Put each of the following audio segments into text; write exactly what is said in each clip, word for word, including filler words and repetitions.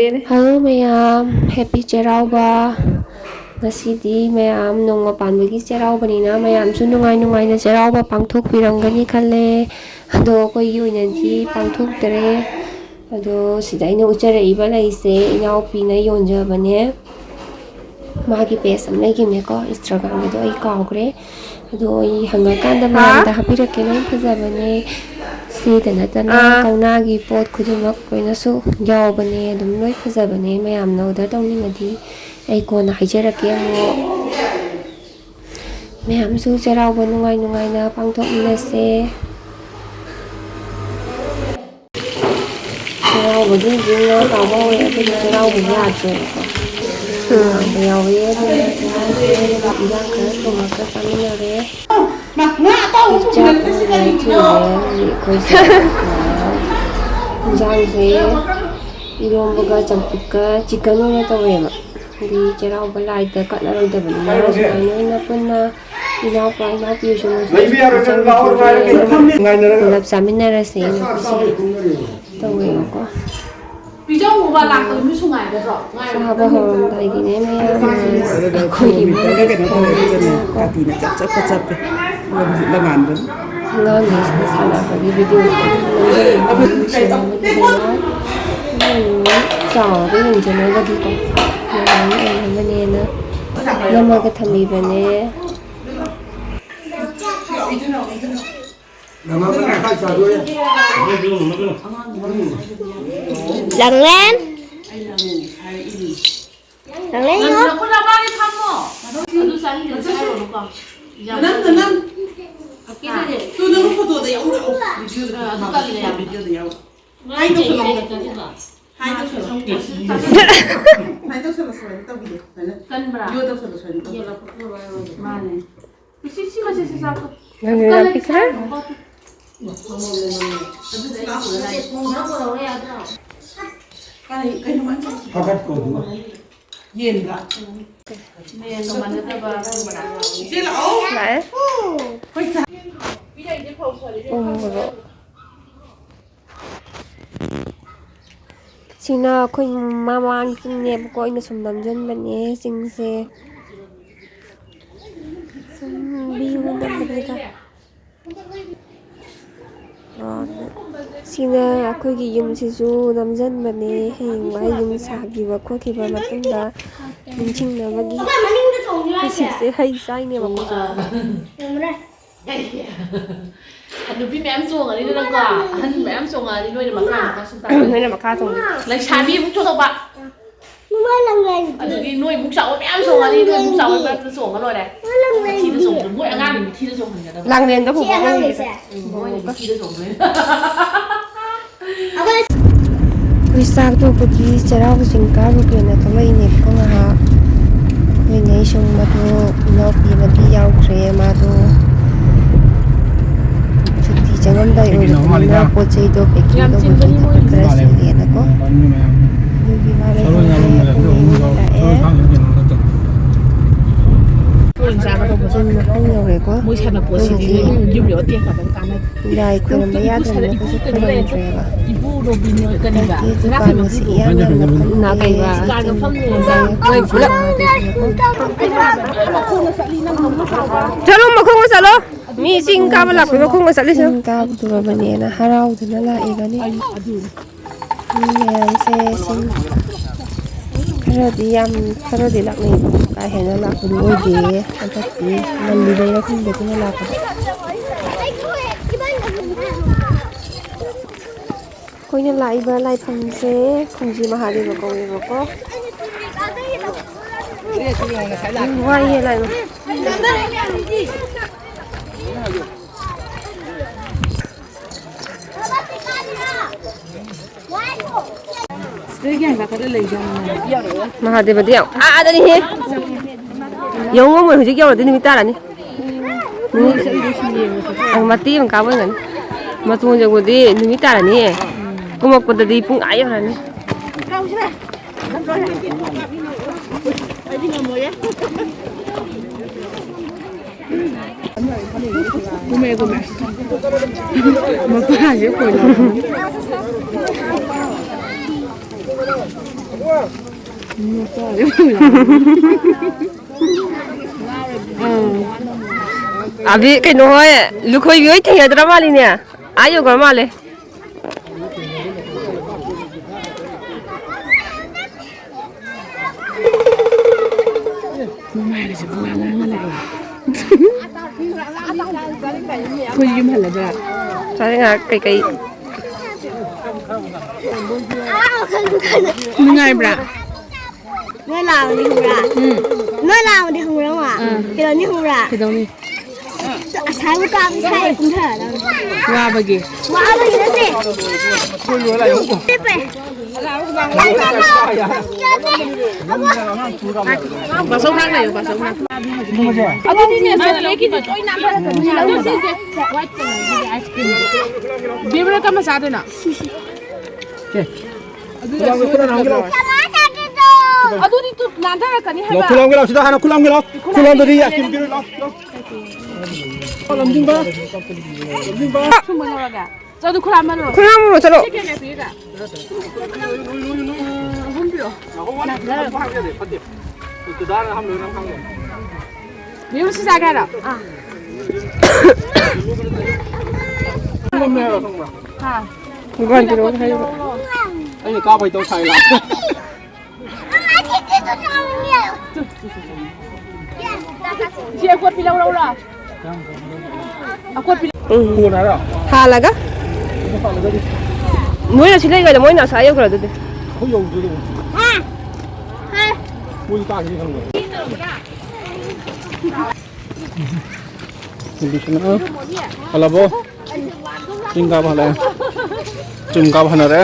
Hello ꯃꯌꯥꯝ, Happy ꯆꯩꯔꯥꯎꯕ꯫ ꯉꯁꯤꯗꯤ ꯃꯌꯥꯝ ꯅꯣꯡꯃ ꯄꯥꯟꯕꯒꯤ ꯆꯩꯔꯥꯎꯕꯅꯤꯅ ꯃꯌꯥꯝꯁꯨ ꯅꯨꯡꯉꯥꯏ ꯅꯨꯡꯉꯥꯏꯅ ꯆꯩꯔꯥꯎꯕ ꯄꯥꯡꯊꯣꯛꯄꯤꯔꯝꯒꯅꯤ ꯈꯜꯂꯦ꯫ ꯑꯗꯣ ꯑꯩꯈꯣꯏꯒꯤ ꯑꯣꯏꯅꯗꯤ ꯄꯥꯡꯊꯣꯛꯇꯔꯦ꯫ ꯑꯗꯣ ꯁꯤꯗ ꯑꯩꯅ ꯎꯠꯆꯔꯛꯏꯕ ꯂꯩꯁꯦ ꯏꯅꯥꯎꯄꯤꯅ ꯌꯣꯟꯖꯕꯅꯦ꯫ ꯃꯥꯒꯤ page ꯑꯃ ꯂꯩꯈꯤꯕꯅꯦꯀꯣ, Instagram-ꯒꯤꯗꯣ ꯑꯩ ꯀꯥꯎꯈ꯭ꯔꯦ꯫ ꯑꯗꯣ ꯑꯩ ꯍꯪꯉꯀꯥꯟꯗ ꯍꯥ? ꯃꯌꯥꯝꯗ ꯍꯥꯞꯄꯤꯔꯛꯀꯦ, ꯂꯣꯏ ꯐꯖꯕꯅꯦ꯫ ꯁꯤꯗ ꯅꯠꯇꯅ ꯑꯥ꯫ ꯀꯧꯅꯥꯒꯤ ꯄꯣꯠ ꯈꯨꯗꯤꯡꯃꯛ ꯂꯣꯏꯅꯁꯨ ꯌꯥꯎꯕꯅꯦ, ꯑꯗꯨꯝ ꯂꯣꯏ ꯐꯖꯕꯅꯦ꯫ ꯃꯌꯥꯝꯅ order ꯇꯧꯅꯤꯡꯉꯗꯤ ꯑꯩ ꯀꯣꯟꯅ ꯍꯥꯏꯖꯔꯛꯀꯦ ꯑꯃꯨꯛ꯫ ꯃꯌꯥꯝꯁꯨ ꯆꯩꯔꯥꯎꯕ ꯅꯨꯡꯉꯥꯏ ꯅꯨꯡꯉꯥꯏꯅ ꯄꯥꯡꯊꯣꯛꯃꯤꯟꯅꯁꯦ꯫ ꯆꯩꯔꯥꯎꯕꯒꯤ ꯍꯧꯖꯤꯛ ꯉꯥ ꯇꯥꯎꯕ ꯍꯧꯔꯦ, ꯑꯗꯨꯕꯨ ꯆꯩꯔꯥꯎꯕ ꯌꯥꯗ꯭ꯔꯦꯕꯀꯣ꯫ ꯎꯝ꯫ ꯉꯥꯡꯕ ꯌꯥꯎꯋꯦ, ꯑꯗꯨꯅ ꯆꯩꯔꯥꯎꯕ ꯏꯟꯖꯥꯡ ꯈꯔ ꯊꯣꯡꯉꯒ ꯆꯥꯃꯤꯟꯅꯔꯦ꯫ ꯆꯥꯛ ꯊꯣꯡꯉꯦ, ꯍꯧꯖꯤꯛ ꯑꯩꯈꯣꯏꯁꯦ, ꯑ, ꯏꯟꯖꯥꯡꯁꯦ ꯏꯔꯣꯝꯕꯒ ꯆꯝꯐꯨꯠꯀ chicken ꯑꯣꯏꯅ ꯇꯧꯋꯦꯕ꯫ ꯍꯥꯏꯗꯤ ꯆꯩꯔꯥꯎꯕ ꯂꯥꯏꯗ ꯀꯠꯂꯔꯣꯏꯗꯕꯅꯤꯅ ꯁꯨꯃꯥꯏꯅ ꯑꯣꯏꯅ ꯄꯨꯟꯅ ꯏꯅꯥꯎꯄꯥ ꯏꯅꯥꯎꯄꯤꯁꯨ ꯃꯣꯏꯁꯨ ꯆꯪꯈꯤꯗ꯭ꯔꯦ꯫ ꯄꯨꯂꯞ ꯆꯥꯃꯤꯟꯅꯔꯁꯦꯅ ꯑꯩꯈꯣꯏꯁꯦ ꯇꯧꯋꯦꯕꯀꯣ꯫ ꯄꯤꯖꯧꯕ ꯂꯥꯛꯄꯗꯨ ꯃꯤꯁꯨ ꯉꯥꯏꯒꯗ꯭ꯔꯣ? ꯆꯥꯕ ꯍꯧꯔꯝꯗꯥꯏꯒꯤꯅꯦ ꯃꯌꯥꯝ ꯑꯩꯈꯣꯏꯒꯤ ꯃꯣꯏꯒꯤ ꯀꯩꯅꯣ ꯇꯧꯋꯦ, ꯑꯗꯨꯒꯅꯦ ꯀꯥꯇꯤꯅ ꯆꯞ ꯆꯞꯀ ꯆꯞꯄꯦ꯫ ꯑꯗꯨꯒ ꯍꯧꯖꯤꯛ ꯂꯪꯉꯥꯟꯕꯅꯤ꯫ ꯑꯉꯥꯡꯈꯩꯁꯤꯅ ꯁꯥꯟꯅꯕꯒꯤ video ꯅꯨꯡꯁꯤꯅꯕꯒꯤꯗꯃꯛ ꯆꯥꯎꯔꯒ ꯌꯦꯡꯖꯅꯕꯒꯤꯀꯣ ꯃꯌꯥꯝ ꯑꯣꯏꯅꯕꯅꯦꯅ ꯅꯝꯃꯒ ꯊꯝꯕꯤꯕꯅꯦ꯫ ꯂꯥꯡꯂꯦꯟ꯫ ꯂꯥꯡꯂꯦꯟ ꯉꯣ꯫ ꯅꯈꯨꯠ ꯅꯄꯥꯗꯤ ꯐꯝꯃꯣ꯫ ꯑꯗꯨ ꯆꯥꯅꯤꯡꯗ꯭ꯔꯗꯤ ꯍꯥꯏꯔꯨꯔꯅꯨꯀꯣ꯫ ꯌꯥꯝ ꯃꯅꯝ, ꯃꯅꯝ꯫ ꯇꯨ ꯅꯪ photo-ꯗ ꯌꯥꯎꯔꯛꯑꯣ꯫ Video-ꯗ ꯑ, ꯑꯗꯨ ꯊꯝꯃꯣ꯫ ꯇꯜꯂꯦ ꯌꯥꯝ꯫ Video-ꯗ ꯌꯥꯎꯔꯛꯑꯣ꯫ Hi ꯇꯧꯁꯜꯂꯣ꯫ Hi ꯇꯧꯁꯜꯂꯣ꯫ ꯁꯨꯃꯥꯏꯅ ꯇꯧꯁꯜꯂꯣ, ꯁꯨꯃꯥꯏꯅ ꯇꯧꯕꯤꯌꯣ꯫ ꯁꯨꯃꯥꯏꯅ꯫ ꯀꯟꯕ꯭ꯔꯥ? Yo ꯇꯧꯁꯜꯂꯣ, ꯁꯨꯃꯥꯏꯅ ꯇꯧꯁꯜꯂꯣ꯫ ꯃꯥꯅꯦ꯫ ꯁꯤ, ꯁꯤ, ꯁꯤ, ꯁꯤ, ꯁꯤ ꯆꯥꯎ꯫ ꯅꯪ ꯀꯜꯂꯗꯤ ꯂꯥꯛꯄꯤꯈ꯭ꯔꯦ? ꯆꯥꯔꯨꯅꯨꯀꯣ꯫ ꯑꯗꯨ ꯆꯥꯔꯨꯅꯨ꯫ ꯀꯩ, ꯀꯩꯅꯣ ꯃꯥꯅ ꯆꯥꯔꯤꯁꯦ? ꯐꯒꯠꯀꯣ ꯑꯗꯨꯒ꯫ ꯌꯦꯟꯒ꯫ ꯃꯌꯥꯟꯒ ꯃꯥꯟꯅꯗꯕ ꯑꯗꯨꯒꯨꯝꯕ ꯂꯥꯛꯑꯦ꯫ ꯏꯆꯦ ꯂꯥꯛꯑꯣ꯫ ꯂꯥꯛꯑꯦ꯫ ꯍꯣꯏ, ꯆꯥ-, ꯎ ꯃꯣꯔꯣꯛ꯫ ꯁꯤꯅ ꯑꯩꯈꯣꯏ ꯃꯃꯥꯡꯒꯤ ꯆꯤꯡꯅꯦꯕꯀꯣ, ꯑꯩꯅ ꯁꯨꯝ ꯅꯝꯁꯤꯟꯕꯅꯦ ꯆꯤꯡꯁꯦ꯫ ꯁꯨꯝ ꯚ꯭ꯌꯨ ꯅꯝꯕꯅꯤꯗ꯫ ꯑꯣ, ꯁꯤꯅ ꯑꯩꯈꯣꯏꯒꯤ ꯌꯨꯝꯁꯤꯁꯨ ꯅꯝꯁꯤꯟꯕꯅꯦ, ꯍꯌꯦꯡꯋꯥꯏ ꯌꯨꯝ ꯁꯥꯈꯤꯕ ꯈꯣꯠꯈꯤꯕ ꯃꯇꯨꯡꯗ ꯅꯤꯡꯁꯤꯡꯅꯕꯒꯤ꯫ ꯁꯤꯁꯦ ꯍꯩ ꯆꯥꯏꯅꯦꯕꯀꯣ꯫ ꯅꯨꯄꯤ ꯃꯌꯥꯝ ꯆꯣꯡꯉꯅꯤꯗꯅꯀꯣ, ꯑꯍꯟ ꯃꯌꯥꯝ ꯆꯣꯡꯉꯛꯑꯅꯤ, ꯅꯣꯏꯅ ꯃꯈꯥ, ꯃꯈꯥ ꯁꯨꯝ ꯇꯥꯔꯛꯑꯅꯤ꯫ ꯅꯣꯏꯅ ꯃꯈꯥ ꯆꯣꯡꯉꯣ꯫ ꯂꯩꯁꯥꯕꯤ ꯑꯃꯨꯛ ꯆꯣꯡꯊꯣꯛꯄ꯫ ꯃꯃꯥ ꯂꯪꯂꯦꯟꯕꯤ꯫ ꯑꯗꯨꯒꯤ ꯅꯣꯏ ꯑꯃꯨꯛ ꯆꯥꯎꯕ ꯃꯌꯥꯝ ꯆꯣꯡꯉꯅꯤ, ꯅꯣꯏ ꯑꯃꯨꯛ ꯆꯥꯎꯕ ꯂꯪꯂꯦꯟꯕꯤ꯫ ꯃꯔꯛꯇ ꯆꯣꯡꯉ ꯂꯣꯏꯔꯦ꯫ ꯃꯃꯥ ꯂꯪꯂꯦꯟꯕꯤ꯫ ꯃꯊꯤꯗ ꯆꯣꯡꯉꯣ꯫ ꯃꯣꯏ ꯑꯉꯥꯡꯒꯤ ꯃꯊꯤꯗ ꯆꯣꯡꯍꯟꯒꯗꯕꯅꯤ꯫ ꯂꯥꯡꯂꯦꯟꯗ ꯄꯨꯕ ꯁꯤ ꯃꯣꯏꯒꯤ꯫ ꯑꯉꯥꯡꯒꯤꯁꯦ꯫ ꯎꯝ, ꯃꯣꯏꯅ ꯃꯊꯤꯗ ꯆꯣꯡꯗꯣꯏꯅꯦ꯫ ꯑꯩꯈꯣꯏ ꯆꯥꯛ ꯇꯣꯛꯄꯒꯤ ꯆꯩꯔꯥꯎ ꯆꯤꯡ ꯀꯥꯔꯨꯒꯦꯅ ꯊꯣꯛꯂꯛꯏꯅꯦꯕꯀꯣ ꯉꯥꯏꯍꯥꯛ꯫ ꯑꯩꯈꯣꯏ ꯅꯦ ꯁꯨꯝꯕꯗꯣ ꯏꯅꯥꯎꯄꯤ ꯑꯃꯗꯤ ꯌꯥꯎꯈ꯭ꯔꯦ, ꯃꯥꯗꯣ ꯁꯨꯇꯤ ꯆꯪꯉꯝꯗꯥꯏ ꯑꯣꯏꯔꯕꯅꯤꯅ ꯄꯣꯠ ꯆꯩꯗꯣ packing ꯇꯧꯕꯒꯤ ꯈꯔ ꯆꯤꯜꯂꯦꯅꯀꯣ꯫ ꯑꯗꯨꯒꯤ ꯃꯥ ꯂꯩꯍꯧꯔꯦ, ꯑꯩꯈꯣꯏ ꯅꯦ ꯑꯣꯏꯅ ꯂꯥꯛꯑꯦ꯫ ꯆꯤꯡ ꯃꯈꯣꯡ ꯌꯧꯔꯦꯀꯣ꯫ ꯃꯣꯏ ꯁꯥꯟꯅꯄꯣꯠꯁꯤꯗꯤ ꯑꯩꯈꯣꯏ ꯍꯧꯖꯤꯛ ꯌꯨꯝ ꯌꯧꯔ ꯇꯦꯛꯈ꯭ꯔ ꯑꯗꯨꯝ ꯀꯥꯟꯅꯗꯦ꯫ ꯂꯥꯏ ꯈꯣꯏꯔꯝꯕ ꯌꯥꯗ꯭ꯔꯕꯅꯤꯅ ꯀꯩꯁꯨ ꯈꯣꯏꯔꯝꯗ꯭ꯔꯦꯕ꯫ ꯏꯄꯨ ꯔꯣꯕꯤꯟ ꯍꯣꯏ ꯀꯔꯤꯕ? ꯍꯟꯗꯛꯇꯤ ꯗꯨꯀꯥꯟ ꯑꯁꯤ ꯏꯌꯥꯝ ꯌꯥꯝꯅ ꯐꯝꯗꯦ꯫ ꯅꯥ ꯀꯩꯕ? ꯗꯨꯀꯥꯟꯒ ꯐꯝꯗꯦ꯫ ꯃꯣꯏ ꯄꯨꯂꯞ꯫ ꯆꯠꯂꯣ, ꯃꯈꯣꯡꯒ ꯆꯠꯂꯣ꯫ ꯃꯤ ꯆꯤꯡ ꯀꯥꯕ ꯂꯥꯛꯄꯩ ꯃꯈꯣꯡꯒ ꯆꯠꯂꯤꯁꯦ꯫ ꯆꯤꯡ ꯀꯥꯕꯗꯨꯔꯕꯅꯦꯅ ꯍꯔꯥꯎꯗꯨꯅ ꯂꯥꯛꯏꯕꯅꯤ꯫ ꯃꯤ ꯃꯌꯥꯝꯁꯦ ꯁꯨꯝ ꯈꯔꯗꯤ ꯌꯥꯝ, ꯈꯔꯗꯤ ꯂꯥꯛꯅꯩꯕꯀꯣ, ꯀꯥ ꯍꯦꯟꯅ ꯂꯥꯛꯄꯗꯤ ꯑꯣꯏꯗꯦ꯫ ꯍꯟꯗꯛꯇꯤ ꯉꯜꯂꯤꯕꯩꯔ ꯈꯪꯗꯦ, ꯑꯗꯨꯅ ꯂꯥꯛꯄꯗꯣ꯫ ꯑꯩꯈꯣꯏꯅ ꯂꯥꯛꯏꯕ ꯂꯥꯏꯐꯝꯁꯦ ꯈꯣꯡꯖꯤ ꯃꯍꯥꯗꯦꯕ ꯀꯧꯋꯦꯕꯀꯣ꯫ ꯎꯝ, ꯋꯥꯏꯌꯦ ꯂꯥꯏꯃ꯫ ꯃꯍꯥꯗꯦꯕꯗꯤ ꯌꯥꯝ ꯑꯥꯗꯅꯤꯍꯦ꯫ ꯌꯧ ꯉꯝꯃꯣꯏ, ꯍꯧꯖꯤꯛ ꯌꯧꯔꯗꯤ ꯅꯨꯃꯤꯠ ꯇꯥꯔꯅꯤ꯫ ꯅꯨꯃꯤꯠ, ꯑ, ꯃꯇꯦꯛ ꯑꯃ ꯀꯥꯕ ꯑꯣꯏꯔꯝꯒꯅꯤ꯫ ꯃꯇꯣꯟ ꯌꯧꯕꯗꯤ ꯅꯨꯃꯤꯠ ꯇꯥꯔꯅꯤꯌꯦ꯫ ꯀꯨꯝꯃꯛꯄꯗꯗꯤ ꯄꯨꯡ ꯑꯥ ꯌꯧꯔꯅꯤ꯫ ꯀꯨꯝꯃꯦ, ꯀꯨꯝꯃꯦ꯫ ꯃꯄꯥꯁꯦ ꯀꯣꯏꯅ꯫ ꯎꯝ꯫ ꯑꯕꯤ, ꯀꯩꯅꯣ ꯍꯣꯏ, ꯂꯨꯈꯣꯏꯕꯤ ꯍꯣꯏ ꯊꯦꯡꯅꯗ꯭ꯔ ꯃꯥꯜꯂꯤꯅꯦ꯫ ꯑꯥ ꯌꯧꯈ꯭ꯔ ꯃꯥꯜꯂꯦ꯫ ꯃꯃꯥꯏꯒꯁꯦ ꯄꯨꯡꯉꯥꯡ ꯉꯥꯡꯉ ꯂꯩꯔꯦ꯫ ꯑꯩꯈꯣꯏ ꯌꯨꯝ ꯍꯜꯂꯗ꯭ꯔꯥ? ꯆꯥꯅꯤꯡꯉꯥꯏ ꯀꯩꯀꯩ? ꯅꯨꯡꯉꯥꯏꯕ꯭ꯔꯥ? ꯅꯣꯏ ꯂꯥꯛꯑꯣꯗꯤ ꯈꯪꯕ꯭ꯔꯥ? ꯎꯝ꯫ ꯅꯣꯏ ꯂꯥꯛꯑꯣꯗꯤ ꯈꯪꯕ꯭ꯔꯥ, ꯃꯥ? ꯑꯥ꯫ ꯀꯩꯗꯧꯅꯤ ꯈꯪꯕ꯭ꯔꯥ? ꯀꯩꯗꯧꯅꯤ? ꯑꯁꯥꯏꯕꯨ ꯀꯥꯕ ꯁꯥꯏ ꯀꯨꯝꯊꯔꯗꯕꯅꯤ꯫ ꯋꯥꯕꯒꯤ꯫ ꯋꯥꯕꯒꯤ ꯅꯠꯇꯦ꯫ ꯂꯦꯞꯄꯦ꯫ ꯄꯥꯁꯧ ꯉꯥꯡ ꯂꯩꯌꯨ, ꯄꯥꯁꯧ ꯉꯥꯡ꯫ ꯑꯗꯨꯗꯤꯅꯦ, ꯆꯣꯀ꯭ꯂꯦꯠꯀꯤꯗꯣ ꯂꯣꯏ ꯅꯥꯟꯊꯔꯛꯀꯅꯤ꯫ ꯑꯗꯨ ꯁꯤꯁꯦ ꯋꯥꯏꯠ ꯀꯂꯔꯒꯤ ꯑꯥꯏꯁ ꯀ꯭ꯔꯤꯝ꯫ ꯕꯦꯕꯤꯅ ꯀꯔꯝꯕ ꯆꯥꯗꯣꯏꯅꯣ? ꯁꯤꯁꯦ꯫ ꯁꯦ꯫ ꯑꯗꯨꯗꯤ ꯈꯨꯂꯥꯡ, ꯈꯨꯂꯥꯡ ꯍꯥꯡꯒꯦ ꯂꯥꯎ꯫ ꯀꯃꯥꯏ ꯆꯥꯗꯣꯏꯅꯣ? ꯑꯗꯨꯗꯤ ꯇꯨ ꯅꯥꯟꯊꯔꯛꯀꯅꯤ ꯂꯥꯎ, ꯍꯥꯏꯕ꯫ ꯈꯨꯂꯥꯡꯒꯦ ꯂꯥꯎ, ꯁꯤꯗ ꯍꯥꯟꯅ ꯈꯨꯂꯥꯡꯒꯦ ꯂꯥꯎ꯫ ꯈꯨꯂꯥꯡꯗꯗꯤ ꯌꯥꯈꯤꯔꯣꯏ, ꯂꯥꯎ, ꯂꯥꯎ꯫ ꯂꯝꯖꯤꯡꯕ, ꯂꯝꯖꯤꯡꯕ꯫ ꯁꯨꯝꯕ ꯂꯧꯔꯒꯦ꯫ ꯆꯠꯂꯨ, ꯈꯨꯂꯥꯡ ꯃꯅꯨꯡ꯫ ꯈꯨꯂꯥꯡ ꯃꯅꯨꯡ ꯆꯠꯂꯣ꯫ ꯁꯤ ꯀꯌꯥ ꯀꯌꯥ ꯄꯤꯔꯤꯕ? ꯑꯍꯨꯝ ꯄꯤꯔꯛꯑꯣ꯫ ꯃꯤꯔꯨ ꯁꯤ ꯆꯥꯒꯦ ꯍꯥꯏꯔꯣ? ꯑꯥ꯫ ꯍꯥ꯫ ꯃꯣꯕꯥꯏꯜ ꯄꯤꯔꯛꯑꯣ ꯍꯥꯏꯔꯒ꯫ ꯑꯩꯅ ꯀꯥꯞꯄꯩ ꯇꯧ ꯁꯥꯏ ꯂꯥꯛ꯫ ꯏꯆꯦ, ꯑꯀꯣꯠꯄꯤ ꯂꯧꯔꯛꯎꯔꯣ? ꯑꯀꯣꯠꯄꯤ꯫ ꯎꯝ꯫ ꯀꯣꯟ ꯍꯥꯏꯔꯣ? ꯍꯥꯜꯂꯒ? ꯑꯗꯨ ꯍꯥꯜꯂꯒꯗꯤ? ꯃꯣꯏꯅ ꯁꯤ ꯂꯩꯉꯩꯗ ꯃꯣꯏꯅ ꯑꯁꯥ ꯌꯧꯈ꯭ꯔ ꯑꯗꯨꯗꯤ꯫ ꯑꯩꯈꯣꯏ ꯌꯧꯗ꯭ꯔꯤ ꯑꯗꯨꯕꯨ꯫ ꯃꯣꯏ ꯇꯥꯈꯤꯅꯤ ꯈꯪꯕ꯫ ꯍꯜꯂꯕꯣ? ꯆꯤꯡ ꯀꯥꯕ ꯍꯜꯂꯛꯑꯦ꯫ ꯆꯤꯡ ꯀꯥꯕ ꯍꯟꯅꯔꯦ꯫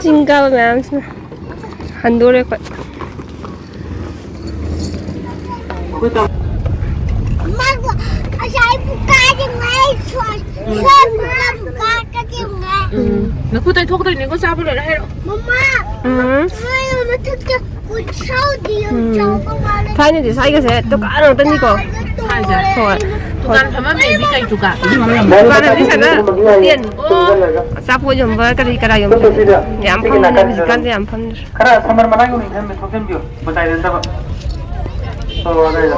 ꯆꯤꯡ ꯀꯥꯕ ꯃꯌꯥꯝꯁꯤꯅ ꯍꯟꯗꯣꯔꯦ ꯑꯩꯈꯣꯏ꯫ ꯃꯥꯕꯨ ꯉꯁꯥꯏ ꯄꯨꯀꯥꯏꯗ ꯉꯥꯏ ꯁꯣꯏ-, ꯁꯣꯏ ꯄꯨꯀꯥꯏ ꯀꯥꯀꯦ ꯉꯥꯏ꯫ ꯎꯝ꯫ ꯅꯈꯨ ꯇꯩꯊꯣꯛꯀꯗꯣꯏꯅꯤꯀꯣ, ꯆꯥꯕ ꯂꯣꯏꯔꯦ ꯍꯥꯏꯔꯛꯑꯣ꯫ ꯃꯃꯥ, ꯎꯝ꯫ ꯅꯣꯏ ꯃꯊꯛꯇ ꯎꯠꯁꯥꯎꯗꯤ ꯌꯥꯝ ꯎꯝ꯫ ꯆꯥꯎꯕ ꯃꯥꯜꯂꯦ꯫ ꯊꯥꯏꯅꯗꯤ ꯁ꯭ꯋꯥꯏꯒꯁꯦ ꯇꯨꯀꯥꯟ ꯉꯥꯛꯇꯅꯤꯀꯣ꯫ ꯇꯥꯔꯒ ꯍꯣꯏ꯫ ꯇꯣꯔꯦ꯫ ꯗꯨꯀꯥꯟ ꯐꯝꯃꯝꯃꯦꯗꯤ ꯀꯩ ꯗꯨꯀꯥꯟ? ꯗꯨꯀꯥꯟ ꯍꯥꯏꯗꯤ ꯁꯥꯟꯅ ꯍꯣꯇꯦꯜ꯫ ꯑꯣ꯫ ꯑꯆꯥꯄꯣꯠ ꯌꯣꯟꯕ ꯀꯔꯤ ꯀꯔꯥ ꯌꯣꯟꯕ ꯌꯥꯝ ꯐꯝꯕꯅꯦ ꯍꯧꯖꯤꯛꯀꯥꯟꯗꯤ ꯌꯥꯝ ꯐꯝꯗ꯭ꯔꯦ꯫ ꯈꯔ ꯁꯝꯕꯜ ꯃꯅꯥꯛ ꯌꯧꯅ ꯏꯟꯊꯝꯃꯦ ꯊꯣꯛꯆꯟꯕꯤꯌꯨ꯫ ꯃꯇꯥꯏ ꯅꯠꯇꯕ꯫ ꯁꯣꯔꯣꯛ ꯑꯗꯥꯏꯗ꯫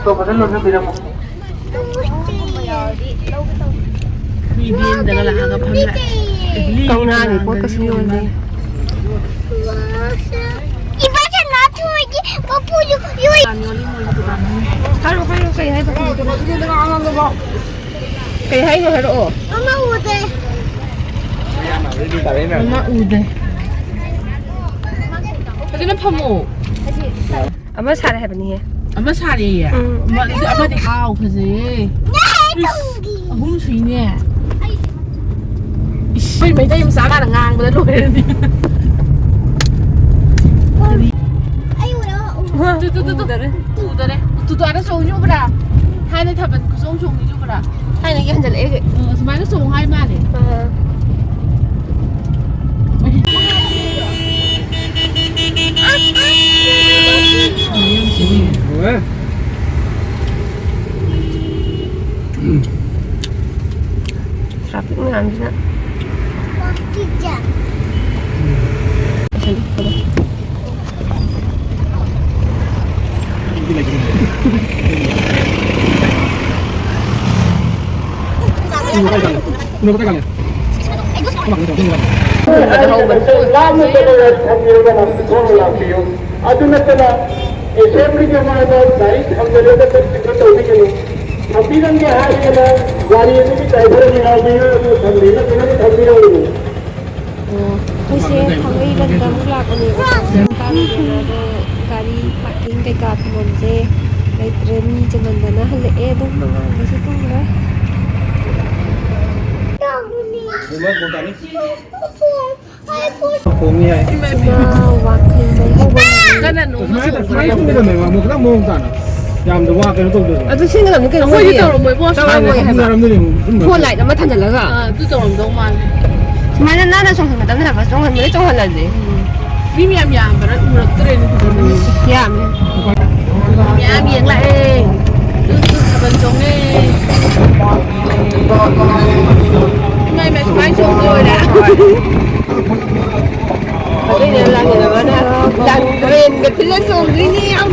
ꯁꯣꯔꯣꯛ ꯐꯖꯅ ꯂꯣꯟꯁꯤꯟꯕꯤꯔꯝꯃꯣ꯫ ꯃꯤ ꯚꯦꯟꯗꯒ ꯂꯥꯛꯑꯒ ꯐꯝꯂꯛꯑꯦ꯫ ꯀꯧꯅꯥꯒꯤ ꯄꯣꯠꯀꯁꯨ ꯌꯣꯜꯂꯤ꯫ ꯏꯄꯥ ꯁꯅꯥ ꯊꯣꯏꯒꯤ ꯄꯄꯨꯁꯨ ꯌꯣꯏ꯫ ꯍꯥꯏꯔꯣ, ꯍꯥꯏꯔꯣ, ꯀꯩ ꯍꯥꯏꯕ? ꯀꯩ ꯍꯥꯏꯅꯣ ꯍꯥꯏꯔꯛꯑꯣ꯫ ꯃꯃꯥ ꯎꯗꯦ꯫ ꯃꯃꯥ ꯎꯗꯦ꯫ ꯐꯖꯅ ꯐꯝꯃꯣ꯫ ꯑꯃ ꯁꯥꯔꯦ ꯍꯥꯏꯕꯅꯤꯍꯦ꯫ ꯑꯃ ꯁꯥꯔꯦꯌꯦ? ꯎꯝ꯫ ꯑꯃ, ꯑꯗꯨꯗꯤ ꯑꯃꯗꯤ, ꯋꯥꯎ, ꯐꯖꯩꯌꯦ꯫ ꯏꯁ, ꯑꯍꯨꯝ ꯁꯨꯏꯅꯦ꯫ ꯏꯁ, ꯑꯩꯈꯣꯏ ꯃꯩꯇꯩ ꯃꯆꯥ ꯃꯥꯅ ꯉꯥꯡꯕꯗ ꯂꯣꯏꯔꯅꯤ꯫ ꯑꯩ ꯎꯔꯦ, ꯎꯔꯦ꯫ ꯇꯨ, ꯇꯨ, ꯇꯨ, ꯇꯨ꯫ ꯎꯗꯔꯦ꯫ ꯎꯗꯔꯦ꯫ ꯇꯨ, ꯇꯨ, ꯑꯥꯗ ꯆꯣꯡꯉꯤ ꯎꯕ꯭ꯔꯥ? ꯊꯥꯏꯅ ꯊꯥꯕꯜ ꯈꯨꯆꯣꯡ ꯆꯣꯡꯉꯤ ꯎꯕ꯭ꯔꯥ? ꯊꯥꯏꯅꯒꯤ ꯍꯟꯖꯜꯂꯛꯑꯦ ꯍꯧꯖꯤꯛ꯫ ꯑ, ꯁꯨꯃꯥꯏꯅ ꯆꯣꯡꯉꯨ ꯍꯥꯏ ꯃꯥꯜꯂꯦ꯫ ꯑ꯫ ꯇ꯭ꯔꯥꯐꯤꯛ ꯃꯌꯥꯝꯁꯤꯅ꯫ ꯂꯥꯞꯅ ꯆꯠꯂꯒ ꯊꯝꯕꯤꯔꯒ ꯊꯣꯡꯅ ꯂꯥꯛꯄꯤꯌꯨ꯫ ꯑꯗꯨ ꯅꯠꯇꯅ ꯑꯦꯁꯦꯝꯕ꯭ꯂꯤꯒꯤ ꯃꯃꯥꯡꯗ ꯒꯥꯔꯤ ꯊꯝꯖꯤꯜꯂꯒ ꯆꯠꯈꯤꯕ ꯇꯧꯕꯤꯒꯅꯨ꯫ ꯊꯝꯕꯤꯔꯝꯒꯦ ꯍꯥꯏꯔꯒꯅ ꯒꯥꯔꯤ ꯑꯗꯨꯒꯤ ꯗ꯭ꯔꯥꯏꯚꯔ ꯑꯃ ꯌꯥꯎꯕꯤꯌꯨ, ꯑꯗꯨ ꯊꯝꯕꯤꯅꯕ ꯊꯝꯕꯤꯔꯝꯒꯅꯨ꯫ ꯑꯣ, ꯑꯩꯈꯣꯏꯁꯦ ꯊꯥꯡꯃꯩꯕꯟꯗ ꯑꯃꯨꯛ ꯂꯥꯛꯄꯅꯦꯕꯀꯣ꯫ ꯁꯤꯡ ꯀꯥꯔꯨꯗꯅ ꯑꯗꯣ ꯒꯥꯔꯤ ꯄꯥꯔꯀꯤꯡ ꯀꯩꯀꯥ ꯊꯝꯐꯝꯁꯦ ꯂꯩꯇ꯭ꯔꯦ꯫ ꯃꯤ ꯆꯤꯟꯃꯟꯗꯅ ꯍꯜꯂꯛꯑꯦ꯫ ꯑꯗꯨꯝ ꯑꯉꯥꯡꯈꯩꯁꯨ ꯇꯨꯝꯈ꯭ꯔꯦ꯫ ꯈꯣꯡꯅꯤ ꯍꯥꯏ꯫ ꯁꯤꯅ ꯋꯥꯡꯈꯩ ꯃꯔꯤ꯫ ꯀꯟꯅ ꯅꯣꯡ ꯁꯨꯃꯥꯏꯅ ꯆꯨꯕ꯫ ꯁꯨꯃꯥꯏꯅ ꯇꯨꯝꯒꯗꯕꯅꯦꯕ, ꯑꯃꯨꯛ ꯈꯤꯇꯪ ꯃꯑꯣꯡ ꯇꯥꯅ꯫ ꯌꯥꯝꯅ ꯋꯥ ꯀꯩꯅꯣ ꯇꯧꯗꯣꯏꯅꯦ꯫ ꯑꯗꯨ ꯁꯤꯟꯒꯗꯕꯅꯤ ꯀꯩꯅꯣ ꯑꯩꯈꯣꯏꯗꯤ ꯃꯣꯏꯗꯤ꯫ ꯇꯧꯔꯝꯃꯣꯏꯕꯣ꯫ ꯇꯧꯔꯝꯃꯣꯏ ꯍꯥꯏꯕ꯫ ꯐꯨꯅꯔꯝꯗꯣꯏꯅꯦ ꯑꯃꯨꯛ ꯇꯨꯝꯗꯣꯏꯅꯦ꯫ ꯐꯣꯟ ꯂꯥꯏꯠ ꯑꯃ ꯊꯥꯟꯖꯜꯂꯒ꯫ ꯑꯥ, ꯑꯗꯨ ꯇꯧꯔꯝꯗꯧ ꯃꯥꯜꯂꯦ꯫ ꯁꯨꯃꯥꯏꯅ ꯅꯥꯟꯅ ꯆꯣꯡꯍꯟꯒꯗꯕꯅꯦ ꯍꯥꯏꯕ, ꯆꯣꯡꯍꯟꯕꯗꯤ ꯆꯣꯡꯍꯜꯂꯁꯦ꯫ ꯎꯝ꯫ ꯃꯤ ꯃꯌꯥꯝ ꯌꯥꯝꯕ꯭ꯔꯥ ꯎꯔꯛꯇ꯭ꯔꯦꯅꯦ ꯐꯖꯅ꯫ ꯌꯥꯝꯃꯦ꯫ ꯃꯌꯥꯝ ꯌꯦꯡ ꯂꯥꯛꯑꯦ꯫ ꯇꯨ, ꯇꯨ, ꯊꯥꯕꯜ ꯆꯣꯡꯉꯦ꯫ ꯑꯗꯨꯏꯅꯦ ꯂꯥꯡꯉꯤꯗꯣ ꯃꯥꯅ ꯂꯥꯡ ꯇ꯭ꯔꯦꯟꯒ ꯊꯤꯜꯂ ꯆꯣꯡꯗꯣꯏꯅꯤ ꯌꯥꯝ꯫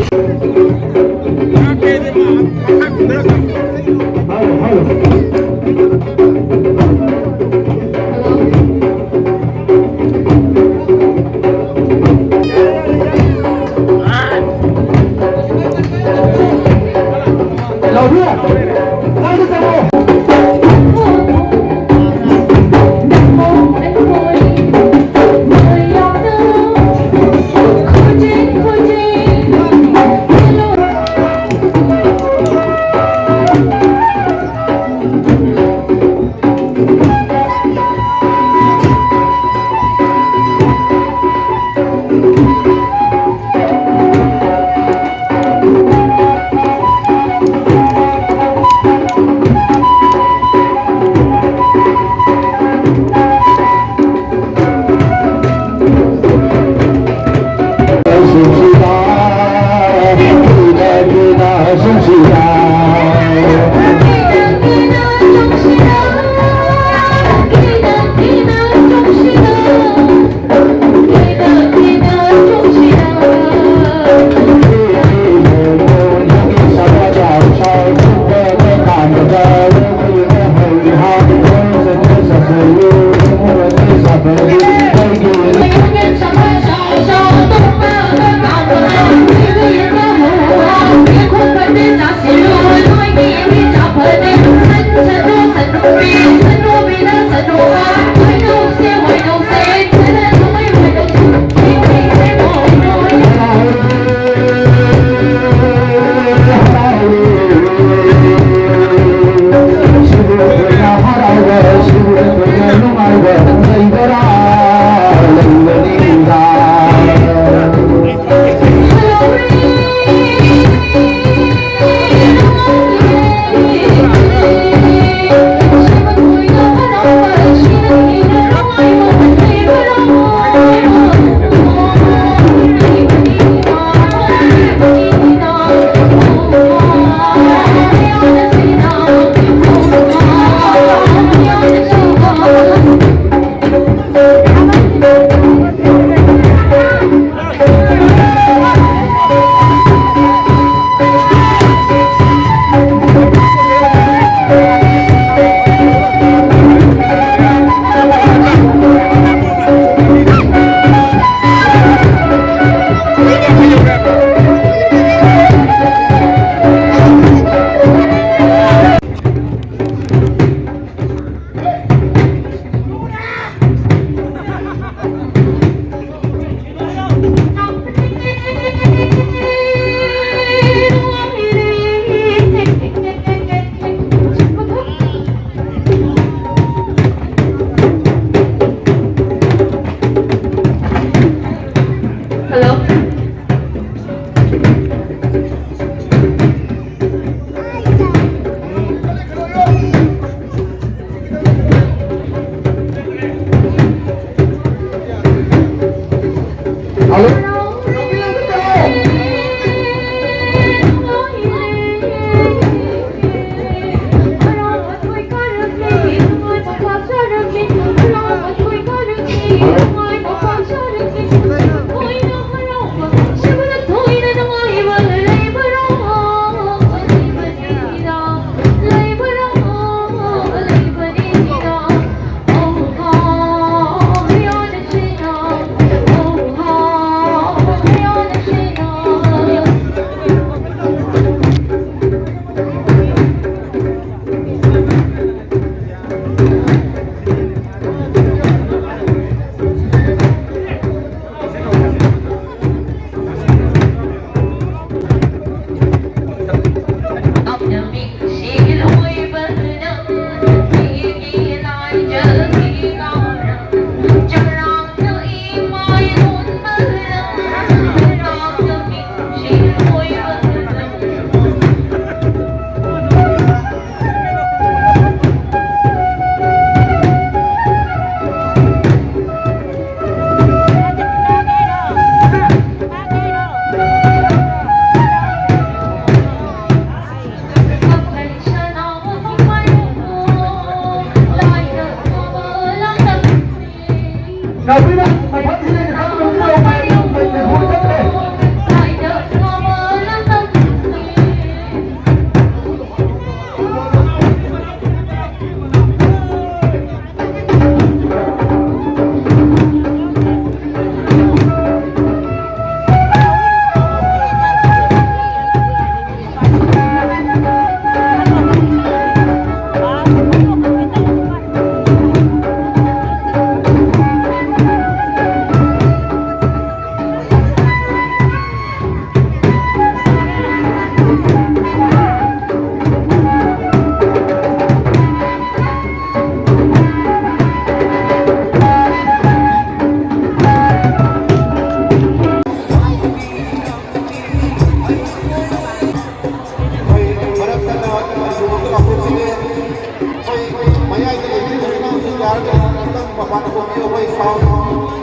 ꯄꯥꯟꯊꯣꯛꯄꯤꯌꯨ꯫ ꯑꯩꯈꯣꯏ ꯁꯥꯎꯟ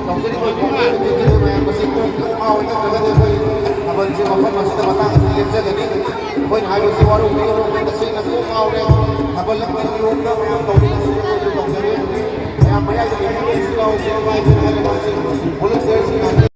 ꯇꯧꯖꯔꯤꯕ ꯈꯣꯡꯖꯦꯜ ꯑꯗꯨꯗꯤ ꯃꯌꯥꯝ ꯃꯁꯤ ꯄꯨꯡ ꯐꯥꯎ ꯅꯠꯇ꯭ꯔꯒꯗꯤ ꯑꯩꯈꯣꯏ ꯊꯥꯕꯜꯁꯦ ꯃꯐꯝ ꯑꯁꯤꯗ ꯃꯇꯥꯡ ꯑꯁꯤꯗ ꯂꯦꯞꯆꯒꯅꯤ꯫ ꯑꯩꯈꯣꯏꯅ ꯍꯥꯏꯕꯁꯤ ꯋꯥꯔꯧꯕꯤꯒꯅꯨ, ꯇꯁꯦꯡꯅ ꯀꯣꯛ ꯉꯥꯎꯔꯦ꯫ ꯊꯥꯕꯜ ꯂꯝꯕꯤ ꯅꯤꯌꯣꯝꯗ ꯃꯌꯥꯝ ꯇꯧꯔꯤ ꯑꯁꯤꯗ ꯑꯩꯈꯣꯏꯁꯨ ꯇꯧꯖꯔꯤ꯫ ꯃꯌꯥꯝ ꯃꯌꯥꯏꯗ ꯂꯩꯕꯤꯔꯤꯕꯁꯨ ꯌꯥꯎꯏ, ꯁꯦ ꯅꯨꯡꯉꯥꯏꯇꯦ ꯍꯥꯏꯔꯒ ꯃꯁꯤ ꯄꯨꯂꯞ